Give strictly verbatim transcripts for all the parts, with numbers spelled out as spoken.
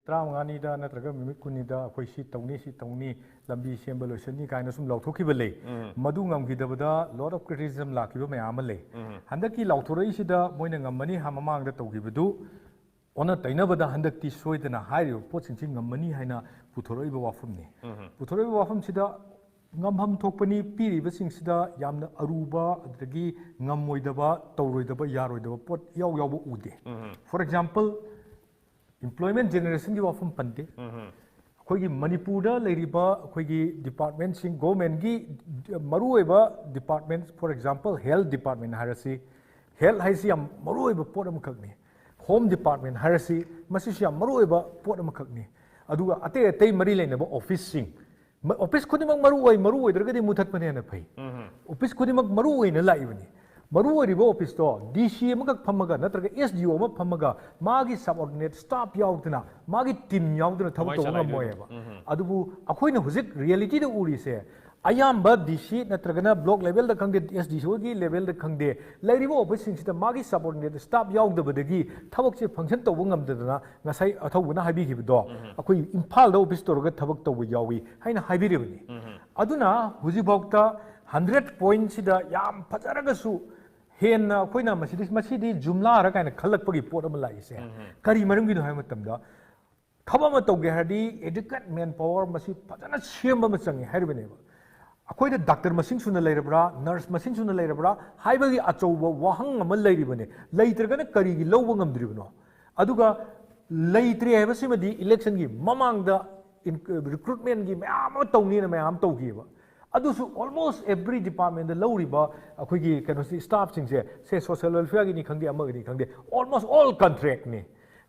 ꯇꯔꯥꯃꯉꯥꯅꯤꯗ ꯅꯠꯇ꯭ꯔꯒ ꯅꯨꯃꯤꯠ ꯀꯨꯟꯅꯤꯗ ꯑꯩꯈꯣꯏ ꯁꯤ ꯇꯧꯅꯤ, ꯁꯤ ꯇꯧꯅꯤ, ꯂꯝꯕꯤ ꯁꯦꯝꯕ ꯂꯣꯏꯁꯤꯟꯅꯤ ꯀꯥꯏꯅ ꯁꯨꯝ ꯂꯥꯎꯊꯣꯛꯈꯤꯕ ꯂꯩ꯫ ꯃꯗꯨ ꯉꯝꯈꯤꯗꯕꯗ lot of criticism ꯂꯥꯛꯈꯤꯕ ꯃꯌꯥꯝ ꯑꯃ ꯂꯩ꯫ ꯍꯟꯗꯛꯀꯤ ꯂꯥꯎꯊꯣꯔꯛꯏꯁꯤꯗ ꯃꯣꯏꯅ ꯉꯝꯃꯅꯤ ꯍꯥꯏ ꯃꯃꯥꯡꯗ ꯇꯧꯈꯤꯕꯗꯨ ꯑꯣꯟꯅ ꯇꯩꯅꯕꯗ ꯍꯟꯗꯛꯇꯤ ꯁꯣꯏꯗꯅ ꯍꯥꯏꯔꯤꯕ ꯄꯣꯠꯁꯤꯡꯁꯤ ꯉꯝꯃꯅꯤ ꯍꯥꯏꯅ ꯄꯨꯊꯣꯔꯛꯏꯕ ꯋꯥꯐꯝꯅꯤ꯫ ꯄꯨꯊꯣꯔꯛꯏꯕ ꯋꯥꯐꯝꯁꯤꯗ ꯉꯝꯐꯝ ꯊꯣꯛꯄꯅꯤ ꯄꯤꯔꯤꯕꯁꯤꯡꯁꯤꯗ ꯌꯥꯝꯅ ꯑꯔꯨꯕ, ꯑꯗꯨꯗꯒꯤ ꯉꯝꯃꯣꯏꯗꯕ, ꯇꯧꯔꯣꯏꯗꯕ, ꯌꯥꯔꯣꯏꯗꯕ ꯄꯣꯠ ꯏꯌꯥꯎ ꯌꯥꯎꯕ ꯎꯗꯦ꯫ For example, employment generationꯒꯤ ꯋꯥꯐꯝ ꯄꯟꯗꯦ꯫ ꯑꯩꯈꯣꯏꯒꯤ ꯃꯅꯤꯄꯨꯔꯗ ꯂꯩꯔꯤꯕ ꯑꯩꯈꯣꯏꯒꯤ departmentꯁꯤꯡ, governmentꯀꯤ ꯃꯔꯨꯑꯣꯏꯕ department, for example, health department ꯍꯥꯏꯔꯁꯤ, health ꯍꯥꯏꯁꯤ ꯌꯥꯝ ꯃꯔꯨꯑꯣꯏꯕ ꯄꯣꯠ ꯑꯃꯈꯛꯅꯤ꯫ Home department ꯍꯥꯏꯔꯁꯤ, ꯃꯁꯤꯁꯨ ꯌꯥꯝ ꯃꯔꯨꯑꯣꯏꯕ ꯄꯣꯠ ꯑꯃꯈꯛꯅꯤ꯫ ꯑꯗꯨꯒ ꯑꯇꯩ ꯑꯇꯩ ꯃꯔꯤ ꯂꯩꯅꯕ officeꯁꯤꯡ, ꯃ-, office ꯈꯨꯗꯤꯡꯃꯛ ꯃꯔꯨ ꯑꯣꯏ, ꯃꯔꯨ ꯑꯣꯏꯗ꯭ꯔꯒꯗꯤ ꯃꯨꯊꯠꯄꯅ ꯍꯦꯟꯅ ꯐꯩ꯫ Office ꯈꯨꯗꯤꯡꯃꯛ ꯃꯔꯨ ꯑꯣꯏꯅ ꯂꯥꯛꯏꯕꯅꯤ꯫ ꯃꯔꯨ ꯑꯣꯏꯔꯤꯕ officeꯇꯣ D C ꯑꯃꯈꯛ ꯐꯝꯃꯒ ꯅꯠꯇ꯭ꯔꯒ S D O ꯑꯃ ꯐꯝꯃꯒ ꯃꯥꯒꯤ subordinate staff ꯌꯥꯎꯗꯅ, ꯃꯥꯒꯤ team ꯌꯥꯎꯗꯅ ꯊꯕꯛ ꯀꯃꯥꯏ ꯇꯧꯕ ꯆꯂꯥꯏꯗꯣꯏꯅꯣ? ꯉꯝꯃꯣꯏꯕ꯫ ꯑꯗꯨꯕꯨ ꯑꯩꯈꯣꯏꯅ ꯍꯧꯖꯤꯛ realityꯗ ꯎꯔꯤꯁꯦ, ꯑꯌꯥꯝꯕ D C ꯅꯠꯇ꯭ꯔꯒꯅ block levelꯗ ꯈꯪꯗꯦ, S D Oꯒꯤ levelꯗ ꯈꯪꯗꯦ, ꯂꯩꯔꯤꯕ officeꯁꯤꯡꯁꯤꯗ ꯃꯥꯒꯤ subordinate staff ꯌꯥꯎꯗꯕꯗꯒꯤ ꯊꯕꯛꯁꯦ function ꯇꯧꯕ ꯉꯝꯗꯗꯅ ꯉꯁꯥꯏ ꯑꯊꯧꯕꯅ ꯍꯥꯏꯕꯤꯈꯤꯕꯗꯣ, ꯑꯩꯈꯣꯏ ꯏꯝꯐꯥꯜꯗ office ꯇꯧꯔꯒ ꯊꯕꯛ ꯇꯧꯕ ꯌꯥꯎꯏ ꯍꯥꯏꯅ ꯍꯥꯏꯕꯤꯔꯤꯕꯅꯤ꯫ ꯑꯗꯨꯅ ꯍꯧꯖꯤꯛꯐꯥꯎꯗ hundred pointꯁꯤꯗ ꯌꯥꯝ ꯐꯖꯔꯒꯁꯨ ꯍꯦꯟꯅ ꯑꯩꯈꯣꯏꯅ ꯃꯁꯤꯗꯤ, ꯃꯁꯤꯗꯤ ꯖꯨꯝꯂꯥꯔ ꯀꯥꯏꯅ ꯈꯜꯂꯛꯄꯒꯤ ꯄꯣꯠ ꯑꯃ ꯂꯥꯛꯏꯁꯦ꯫ ꯀꯔꯤ ꯃꯔꯝꯒꯤꯅꯣ ꯍꯥꯏꯕ ꯃꯇꯝꯗ, ꯊꯕꯛ ꯑꯃ ꯇꯧꯒꯦ ꯍꯥꯏꯔꯗꯤ adequate manpower ꯃꯁꯤ ꯐꯖꯅ ꯁꯦꯝꯕ ꯑꯃ ꯆꯪꯉꯤ ꯍꯥꯏꯔꯤꯕꯅꯦꯕ꯫ ꯑꯩꯈꯣꯏꯗ doctor ꯃꯁꯤꯡ ꯁꯨꯅ ꯂꯩꯔꯕ꯭ꯔꯥ, nurse ꯃꯁꯤꯡ ꯁꯨꯅ ꯂꯩꯔꯕ꯭ꯔꯥ ꯍꯥꯏꯕꯒꯤ ꯑꯆꯧꯕ ꯋꯥꯍꯪ ꯑꯃ ꯂꯩꯔꯤꯕꯅꯦ꯫ ꯂꯩꯇ꯭ꯔꯒꯅ ꯀꯔꯤꯒꯤ ꯂꯧꯕ ꯉꯝꯗ꯭ꯔꯤꯕꯅꯣ? ꯑꯗꯨꯒ ꯂꯩꯇ꯭ꯔꯦ ꯍꯥꯏꯕꯁꯤꯃꯗꯤ electionꯒꯤ ꯃꯃꯥꯡꯗ in-, recruitmentꯒꯤ ꯃꯌꯥꯝ ꯑꯃ ꯇꯧꯅꯤꯅ ꯃꯌꯥꯝ ꯑꯃ ꯇꯧꯈꯤꯑꯕ꯫ ꯑꯗꯨꯁꯨ almost every departmentꯇ ꯂꯧꯔꯤꯕ ꯑꯩꯈꯣꯏꯒꯤ ꯀꯩꯅꯣꯁꯤ, staffꯁꯤꯡꯁꯦ, ꯁꯦ social welfareꯒꯤꯅꯤ ꯈꯪꯗꯦ, ꯑꯃꯒꯤꯅꯤ ꯈꯪꯗꯦ, almost all contractꯅꯤ꯫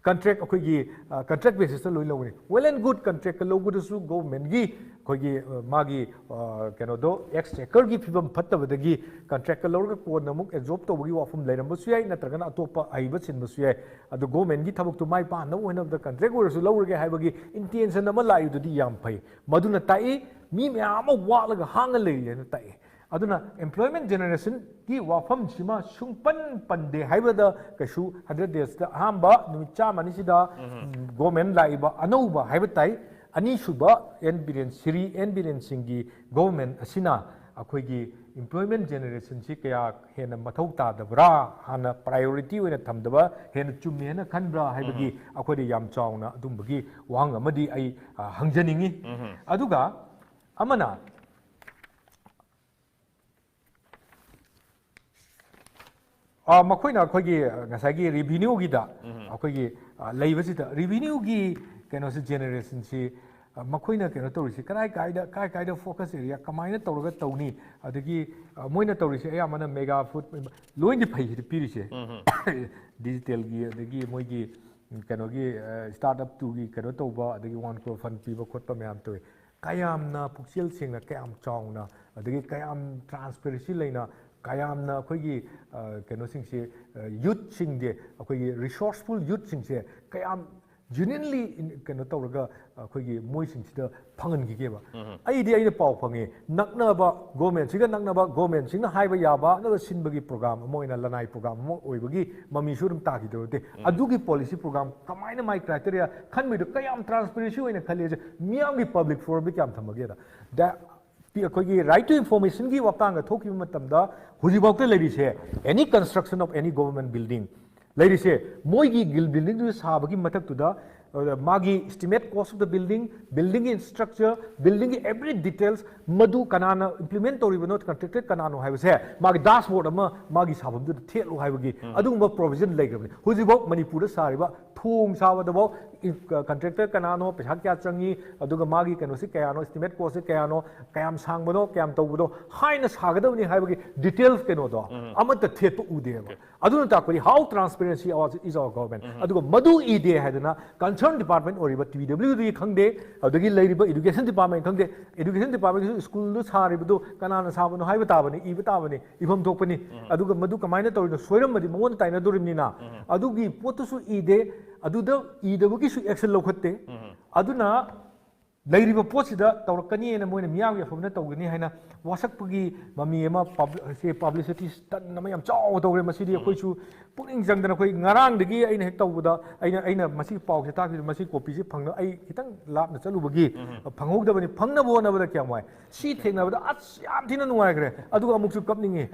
Contract ꯑꯩꯈꯣꯏꯒꯤ, ꯑ, contract basisꯇ ꯂꯣꯏ ꯂꯧꯒꯅꯤ꯫ Well and good, contractꯀ ꯂꯧꯕꯗꯁꯨ governmentꯀꯤ ꯑꯩꯈꯣꯏꯒꯤ, ꯑ, ꯃꯥꯒꯤ, ꯑ, ꯀꯩꯅꯣꯗꯣ, exchequerꯒꯤ ꯐꯤꯕꯝ ꯐꯠꯇꯕꯗꯒꯤ contractꯀ ꯂꯧꯔꯒ ꯀꯣꯟꯅ ꯑꯃꯨꯛ absorb ꯇꯧꯕꯒꯤ ꯋꯥꯐꯝ ꯂꯩꯔꯝꯕꯁꯨ ꯌꯥꯏ, ꯅꯠꯇ꯭ꯔꯒꯅ ꯑꯇꯣꯞꯄ ꯑꯍꯩꯕ ꯁꯤꯟꯕꯁꯨ ꯌꯥꯏ꯫ ꯑꯗꯨ governmentꯀꯤ ꯊꯕꯛꯇꯨ ꯃꯥꯏ ꯄꯥꯛꯅꯕ ꯍꯣꯠꯅꯕꯗ contract ꯑꯣꯏꯔꯁꯨ ꯂꯧꯔꯒꯦ ꯍꯥꯏꯕꯒꯤ intention ꯑꯃ ꯂꯥꯛꯏꯗꯨꯗꯤ ꯌꯥꯝ ꯐꯩ꯫ ꯃꯗꯨꯅ ꯇꯥꯛꯏ, ꯃꯤ ꯃꯌꯥꯝ ꯑꯃ ꯋꯥꯠꯂꯒ ꯍꯥꯡꯉ ꯂꯩꯔꯤ ꯍꯥꯏꯅ ꯇꯥꯛꯏ꯫ ꯑꯗꯨꯅ employment generation ꯒꯤ ꯋꯥꯐꯝꯁꯤꯃ ꯁꯨꯡꯄꯟ ꯄꯟꯗꯦ ꯍꯥꯏꯕꯗ ꯀꯩꯁꯨ, hundred days ꯇ ꯑꯍꯥꯟꯕ ꯅꯨꯃꯤꯠ ꯆꯥꯝꯃꯅꯤꯁꯤꯗ government ꯂꯥꯛꯏꯕ ꯑꯅꯧꯕ ꯍꯥꯏꯕ ꯇꯥꯏ, ꯑꯅꯤꯁꯨꯕ ꯑꯦꯟ ꯕꯤꯔꯦꯟ, ꯁ꯭ꯔꯤ ꯑꯦꯟ ꯕꯤꯔꯦꯟ ꯁꯤꯡꯒꯤ government ꯑꯁꯤꯅ ꯑꯩꯈꯣꯏꯒꯤ employment generation ꯁꯤ ꯀꯌꯥ ꯍꯦꯟꯅ ꯃꯊꯧ ꯇꯥꯗꯕ꯭ꯔꯥ, ꯍꯥꯟꯅ priority ꯑꯣꯏꯅ ꯊꯝꯗꯕ ꯍꯦꯟꯅ ꯆꯨꯝꯃꯦꯅ ꯈꯟꯕ꯭ꯔꯥ ꯍꯥꯏꯕꯒꯤ ꯑꯩꯈꯣꯏꯗ ꯌꯥꯝ ꯆꯥꯎꯅ ꯑꯗꯨꯝꯕꯒꯤ ꯋꯥꯍꯪ ꯑꯃꯗꯤ ꯑꯩ, ꯑ, ꯍꯪꯖꯅꯤꯡꯉꯤ꯫ ꯑꯗꯨꯒ ꯑꯃꯅ, ꯑ, ꯃꯈꯣꯏꯅ ꯑꯩꯈꯣꯏꯒꯤ, ꯑ, ꯉꯁꯥꯏꯒꯤ revenue ꯒꯤꯗ ꯑꯩꯈꯣꯏꯒꯤ, ꯑ, ꯂꯩꯕꯁꯤꯗ revenue ꯒꯤ ꯀꯩꯅꯣꯁꯤ, generation ꯁꯤ, ꯑ, ꯃꯈꯣꯏꯅ ꯀꯩꯅꯣ ꯇꯧꯔꯤꯁꯤ ꯀꯗꯥꯏ ꯀꯥꯏꯗ, ꯀꯥꯏ ꯀꯥꯏꯗ focus area ꯀꯃꯥꯏꯅ ꯇꯧꯔꯒ ꯇꯧꯅꯤ? ꯑꯗꯒꯤ, ꯑ, ꯃꯣꯏꯅ ꯇꯧꯔꯤꯁꯤ ꯑꯌꯥꯝꯕꯅ mega food ꯂꯣꯏꯅꯗꯤ ꯐꯩ ꯄꯤꯔꯤꯁꯦ꯫ Digital ꯒꯤ, ꯑꯗꯒꯤ ꯃꯣꯏꯒꯤ, ꯎꯝ, ꯀꯩꯅꯣꯒꯤ, ꯑ, startup ꯇꯨꯒꯤ ꯀꯩꯅꯣ ꯇꯧꯕ, ꯑꯗꯒꯤ one crore fund ꯄꯤꯕ ꯈꯣꯠꯄ ꯃꯌꯥꯝ ꯇꯧꯋꯤ꯫ ꯀꯌꯥꯝꯅ ꯄꯨꯛꯆꯦꯜ ꯁꯦꯡꯅ, ꯀꯌꯥꯝ ꯆꯥꯎꯅ, ꯑꯗꯒꯤ ꯀꯌꯥꯝ transparency ꯂꯩꯅ, ꯀꯌꯥꯝꯅ ꯑꯩꯈꯣꯏꯒꯤ, ꯑ, ꯀꯩꯅꯣꯁꯤꯡꯁꯦ, ꯑ, youth ꯁꯤꯡꯁꯦ, ꯑꯩꯈꯣꯏꯒꯤ resourceful youth ꯁꯤꯡꯁꯦ ꯀꯌꯥꯝ genuinely in-, ꯀꯩꯅꯣ ꯇꯧꯔꯒ ꯑꯩꯈꯣꯏꯒꯤ ꯃꯣꯏꯁꯤꯡꯁꯤꯗ ꯐꯪꯍꯟꯈꯤꯒꯦꯕ꯫ ꯑꯩꯗꯤ, ꯑꯩꯅ ꯄꯥꯎ ꯐꯪꯉꯤ, ꯅꯛꯅꯕ, government ꯁꯤꯒ ꯅꯛꯅꯕ, government ꯁꯤꯡꯅ ꯍꯥꯏꯕ ꯌꯥꯕ, ꯅꯠꯇ꯭ꯔꯒ ꯁꯤꯟꯕꯒꯤ program ꯑꯃ ꯑꯣꯏꯅ, ꯂꯅꯥꯏ program ꯑꯃ ꯑꯣꯏꯕꯒꯤ ꯃꯃꯤꯁꯨ ꯑꯗꯨꯝ ꯇꯥꯈꯤꯗꯧꯔꯗꯤ꯫ ꯑꯗꯨꯒꯤ policy program ꯀꯃꯥꯏꯅ, ꯃꯥꯏ criteria ꯈꯟꯕꯩꯗꯣ ꯀꯌꯥꯝ transparency ꯑꯣꯏꯅ ꯈꯜꯂꯤ ꯍꯥꯏꯁꯦ, ꯃꯤꯌꯥꯝꯒꯤ public forum ꯗ ꯀꯌꯥꯝ ꯊꯝꯃꯒꯦꯗ? ꯗ-, ꯄꯤ-, ꯑꯩꯈꯣꯏꯒꯤ right to information ꯒꯤ ꯃꯇꯥꯡꯗ ꯊꯣꯛꯈꯤꯕ ꯃꯇꯝꯗ, ꯍꯧꯖꯤꯛꯐꯥꯎꯗ ꯂꯩꯔꯤꯁꯦ, any construction of any government building ꯂꯩꯔꯤꯁꯦ, ꯃꯣꯏꯒꯤ ꯒꯤꯜ building ꯗꯨ ꯁꯥꯕꯒꯤ ꯃꯊꯛꯇꯨꯗ, ꯑ, ꯃꯥꯒꯤ estimate cost of the building, building ꯒꯤ structure, building ꯒꯤ every details, ꯃꯗꯨ ꯀꯅꯥꯅ implement ꯇꯧꯔꯤꯕꯅꯣ, contractor ꯀꯅꯥꯅꯣ ꯍꯥꯏꯕꯁꯦ ꯃꯥꯒꯤ dashboard ꯑꯃ ꯃꯥꯒꯤ ꯁꯥꯐꯝꯗꯨꯗ ꯊꯦꯠꯂꯨ ꯍꯥꯏꯕꯒꯤ ꯑꯗꯨꯒꯨꯝꯕ provision ꯂꯩꯈ꯭ꯔꯕꯅꯤ꯫ ꯍꯧꯖꯤꯛꯐꯥꯎ ꯃꯅꯤꯄꯨꯔꯗ ꯁꯥꯔꯤꯕ ꯊꯣꯡ ꯁꯥꯕꯗꯐꯥꯎ contractor ꯀꯅꯥꯅꯣ, ꯄꯩꯁꯥ ꯀꯌꯥ ꯆꯪꯉꯤ, ꯑꯗꯨꯒ ꯃꯥꯒꯤ ꯀꯩꯅꯣꯁꯤ ꯀꯌꯥꯅꯣ, estimate cost ꯁꯤ ꯀꯌꯥꯅꯣ, ꯀꯌꯥꯝ ꯁꯥꯡꯕꯅꯣ, ꯀꯌꯥꯝ ꯇꯧꯕꯅꯣ ꯍꯥꯏꯅ ꯁꯥꯒꯗꯕꯅꯤ ꯍꯥꯏꯕꯒꯤ details ꯀꯩꯅꯣꯗꯣ ꯑꯃꯠꯇ ꯊꯦꯠꯄ ꯎꯗꯦꯕ꯫ ꯑꯗꯨꯅ ꯇꯥꯛꯄꯗꯤ how transparency is our government꯫ ꯑꯗꯨꯒ ꯃꯗꯨ ꯏꯗꯦ ꯍꯥꯏꯗꯅ concern department ꯑꯣꯏꯔꯤꯕ T W D ꯗꯒꯤ ꯈꯪꯗꯦ, ꯑꯗꯨꯗꯒꯤ ꯂꯩꯔꯤꯕ education department ꯈꯪꯗꯦ, education department ꯁꯨ school ꯗꯨ ꯁꯥꯔꯤꯕꯗꯨ ꯀꯅꯥꯅ ꯁꯥꯕꯅꯣ ꯍꯥꯏꯕ ꯇꯥꯕꯅꯤ, ꯏꯕ ꯇꯥꯕꯅꯤ꯫ ꯏꯐꯝ ꯊꯣꯛꯄꯅꯤ꯫ ꯑꯗꯨꯒ ꯃꯗꯨ ꯀꯃꯥꯏꯅ ꯇꯧꯔꯤꯅꯣ, ꯁꯣꯏꯔꯝꯃꯗꯤ ꯃꯉꯣꯟꯗ ꯇꯥꯏꯅꯗꯣꯔꯤꯕꯅꯤꯅ꯫ ꯑꯗꯨꯒꯤ ꯄꯣꯠꯇꯨꯁꯨ ꯏꯗꯦ, ꯑꯗꯨꯗ ꯏꯗꯕꯒꯤꯁꯨ action ꯂꯧꯈꯠꯇꯦ꯫ ꯑꯗꯨꯅ ꯂꯩꯔꯤꯕ ꯄꯣꯠꯁꯤꯗ ꯇꯧꯔꯛꯀꯅꯤ ꯍꯥꯏꯅ, ꯃꯣꯏꯅ ꯃꯤꯌꯥꯝꯒꯤ ꯑꯐꯕꯅ ꯇꯧꯒꯅꯤ ꯍꯥꯏꯅ ꯋꯥꯁꯛꯄꯒꯤ ꯃꯃꯤ ꯑꯃ ꯄꯕ꯭ꯂꯤ-, ꯁꯤ publicity stunt ꯑꯃ ꯌꯥꯝ ꯆꯥꯎꯕ ꯇꯧꯈ꯭ꯔꯦ꯫ ꯃꯁꯤꯗꯤ ꯑꯩꯈꯣꯏꯁꯨ ꯄꯨꯛꯅꯤꯡ ꯆꯪꯗꯅ, ꯑꯩꯈꯣꯏ ꯉꯔꯥꯡꯗꯒꯤ ꯑꯩꯅ ꯍꯦꯛ ꯇꯧꯕꯗ, ꯑꯩꯅ, ꯑꯩꯅ ꯃꯁꯤꯒꯤ ꯄꯥꯎꯁꯦ ꯇꯥꯈꯤꯕꯗ, ꯃꯁꯤ ꯀꯣꯄꯤꯁꯦ ꯐꯪꯅ-, ꯑꯩ ꯈꯤꯇꯪ ꯂꯥꯞꯅ ꯆꯠꯂꯨꯕꯒꯤ ꯐꯪꯍꯧꯗꯕꯅꯤ꯫ ꯐꯪꯅꯕ ꯍꯣꯠꯅꯕꯗ ꯀꯌꯥꯝ ꯋꯥꯏ꯫ ꯁꯤ ꯊꯦꯡꯅꯕꯗ ꯑꯁ ꯌꯥꯝ ꯊꯤꯅ ꯅꯨꯡꯉꯥꯏꯈ꯭ꯔꯦ, ꯑꯗꯨꯒ ꯑꯃꯨꯛꯁꯨ ꯀꯞꯅꯤꯡꯉꯤ꯫